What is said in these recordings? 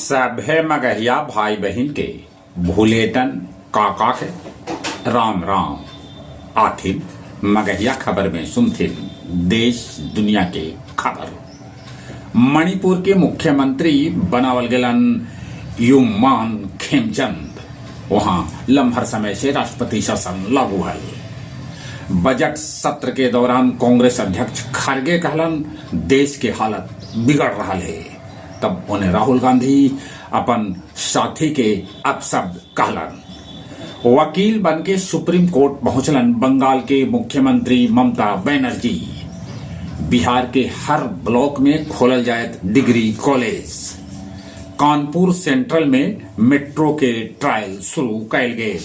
सभे मगहिया भाई बहिन के भुलेटन काका के राम राम। आथिन मगहिया खबर में सुनथिन देश दुनिया के खबर। मणिपुर के मुख्यमंत्री बनावल गेलन युमान खेमचंद। वहां लम्हर समय से राष्ट्रपति शासन लागू हल। बजट सत्र के दौरान कांग्रेस अध्यक्ष खड़गे कहलन, देश के हालत बिगड़ रहा है। तब उन्हें राहुल गांधी अपन साथी के अपशब्द कहलन। वकील बन के सुप्रीम कोर्ट पहुंचलन बंगाल के मुख्यमंत्री ममता बनर्जी। बिहार के हर ब्लॉक में खोलल जायत डिग्री कॉलेज। कानपुर सेंट्रल में मेट्रो के ट्रायल शुरू कैल गेल।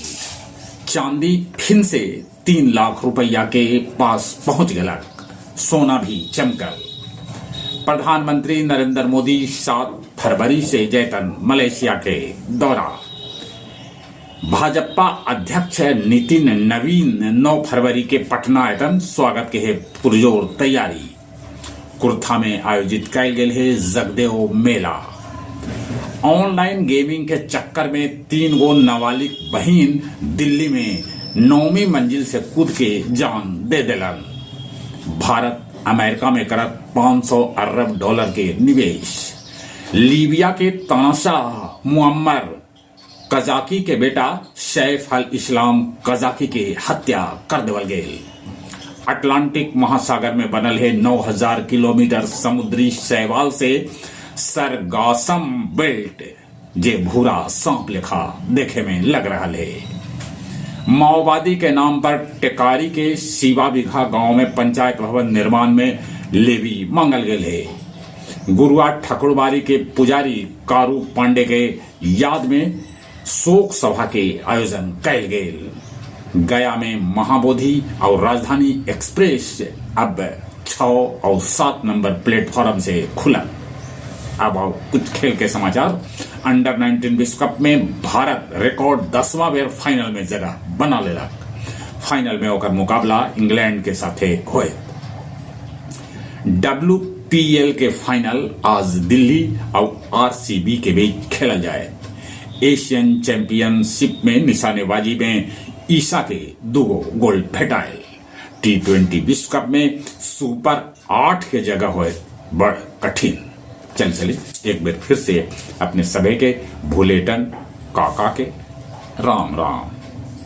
चांदी फिन से 3 लाख रुपया के पास पहुंच गलक। सोना भी चमकल। प्रधानमंत्री नरेंद्र मोदी 7 फरवरी से जैतन मलेशिया के दौरा। भाजपा अध्यक्ष नितिन नवीन 9 फरवरी के पटना आयतन, स्वागत के है पुरजोर तैयारी। कुर्था में आयोजित कैल गेल है जगदेव मेला। ऑनलाइन गेमिंग के चक्कर में 3 गो नाबालिग बहिन दिल्ली में 9वीं मंजिल से कूद के जान दे दिलन। भारत अमेरिका में करत 500 अरब डॉलर के निवेश। लीबिया के तानाशाह मुअम्मर कजाकी के बेटा सैफ अल इस्लाम कजाकी के हत्या कर देवल गेल। अटलांटिक महासागर में बनल है 9000 किलोमीटर समुद्री शैवाल से सरगासम बेल्ट, जे भूरा सांप लेखा देखे में लग रहा है। माओवादी के नाम पर टेकारी के शिवा बिघा गांव में पंचायत भवन निर्माण में लेवी मांगल गेल है। गुरुआ ठाकुरबाड़ी के पुजारी कारू पांडे के याद में शोक सभा के आयोजन कैल गेल। गया में महाबोधि और राजधानी एक्सप्रेस अब 6 और 7 नंबर प्लेटफॉर्म से खुला। अब आओ कुछ खेल के समाचार। अंडर 19 विश्व कप में भारत रिकॉर्ड 10वां बेर फाइनल में जगह बना लेलक। फाइनल में ओकर मुकाबला इंग्लैंड के साथे होए। WPL के फाइनल आज दिल्ली और आरसीबी के बीच खेलल जाए। एशियन चैंपियनशिप में निशानेबाजी में ईशा के 2 गोल्ड भेटायल। T20 विश्व कप में सुपर 8 के जगह होए बड़ कठिन। चल चले एक बार फिर से अपने सभे के भुलेटन काका के राम राम।